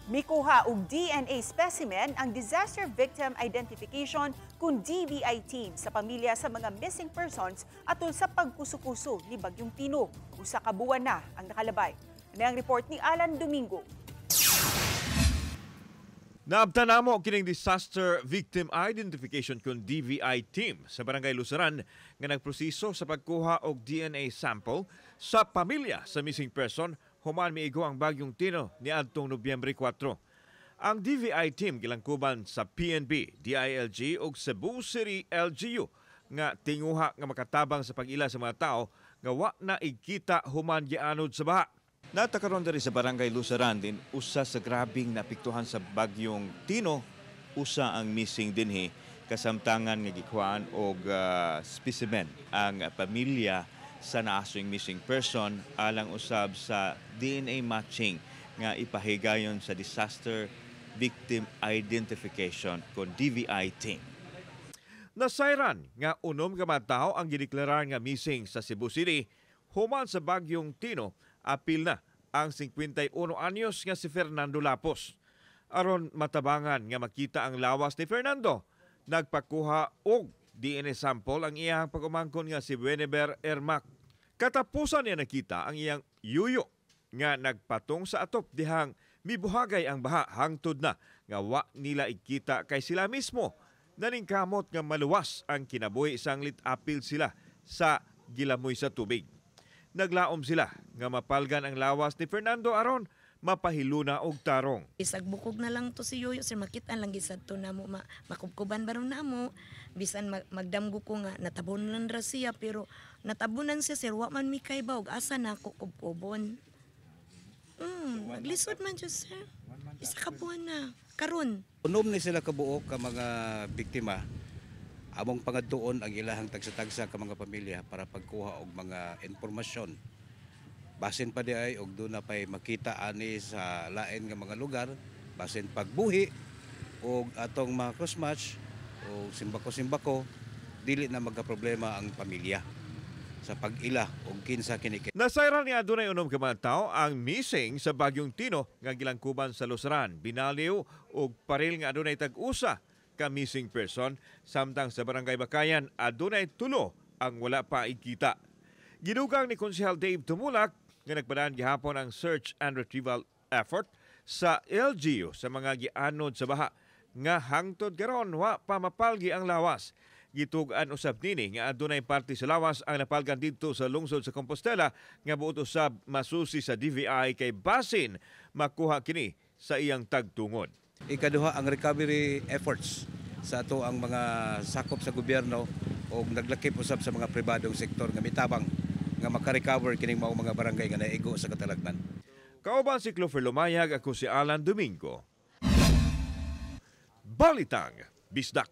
Mikuha og DNA specimen ang Disaster Victim Identification kun DVI team sa pamilya sa mga missing persons atol sa pagkuso-kuso ni Bagyong Tino. 1 ka buwan na ang nakalabay. Ano ang report ni Alan Domingo? Naabtan namo kining Disaster Victim Identification kun DVI team sa Barangay Lusaran nga nagproseso sa pagkuha og DNA sample sa pamilya sa missing person human miigo ang Bagyong Tino niadtong Nobyembre 4. Ang DVI team gilangkuban sa PNP, DILG ug Cebu City LGU nga tinguha nga makatabang sa pag-ila sa mga tao nga wa na igkita human gianod sa baha. Naa ta karon diri sa Barangay Lusaran din usa sa grabing naapektuhan sa Bagyong Tino, usa ang missing dinhi kasamtangan nga gikuhaan og specimen ang pamilya sa naasoing missing person alang usab sa DNA matching nga ipahigayon sa Disaster Victim Identification kon DVI team. Nasayran nga 6 ka mga tawo ang gideklarar nga missing sa Cebu City human sa Bagyong Tino, apil na ang 51 anyos nga si Fernando Lapos. Aron matabangan nga makita ang lawas ni Fernando, nagpakuha og DNA sample ang iyang pag-umangkon nga si Buenever Ermac. Katapusan niya nakita ang iyang yuyo nga nagpatong sa atop dihang mibuhagay ang baha hangtod na nga wa nila ikita kay sila mismo naningkamot nga maluwas ang kinabuhi sanglit apil sila sa gilamoy sa tubig. Naglaom sila nga mapalgan ang lawas ni Fernando aron mapahiluna og tarong. Bisag bukog na lang to si Yoyo, sir, makita lang gisad to namo, makubkuban baron namo, bisan magdamgo ko nga natabunan ra siya, pero natabunan siya, sir, wa man mi kaybaw og asa nako kubkubon. Naglisod man jud, sir. 1 ka buwan na karon. 6 ni sila kabuok ka mga biktima. Among pangadtuon ang ilahang tagsa-tagsa ka mga pamilya para pagkuha og mga impormasyon. Basin pa di ay og duna pay makita ani sa lain nga mga lugar, basin pagbuhi og atong mga cross match o simbako-simbako, dili na magka problema ang pamilya sa pag-ila og kinsa kini. Nasayran nga adunay 6 ka mga tawo ang missing sa Bagyong Tino nga gilangkuban sa Lusaran, Binaliw ug Paril nga adunay tag-usa ka missing person, samtang sa Barangay Bacayan adunay 3 ang wala pa ikita. Gidugang ni Konsehal Dave Tumulak nga nagpadaan gihapon ang search and retrieval effort sa LGU sa mga gianod sa baha nga hangtod karon wa pa mapalgi ang lawas. Gitug-an usab nini nga adunay parte sa lawas ang napalgan didto sa lungsod sa Compostela nga buot usab masusi sa DVI kay basin makuha kini sa iyang tagtungod. Ikaduha, ang recovery efforts sa ato ang mga sakop sa gobyerno o naglakip usab sa mga pribadong sektor nga mitabang nga makarecover kining mao mga barangay nga naigo sa katalagman. Kauban si Clover Lumayag, ako si Alan Domingo. Balitang Bisdak.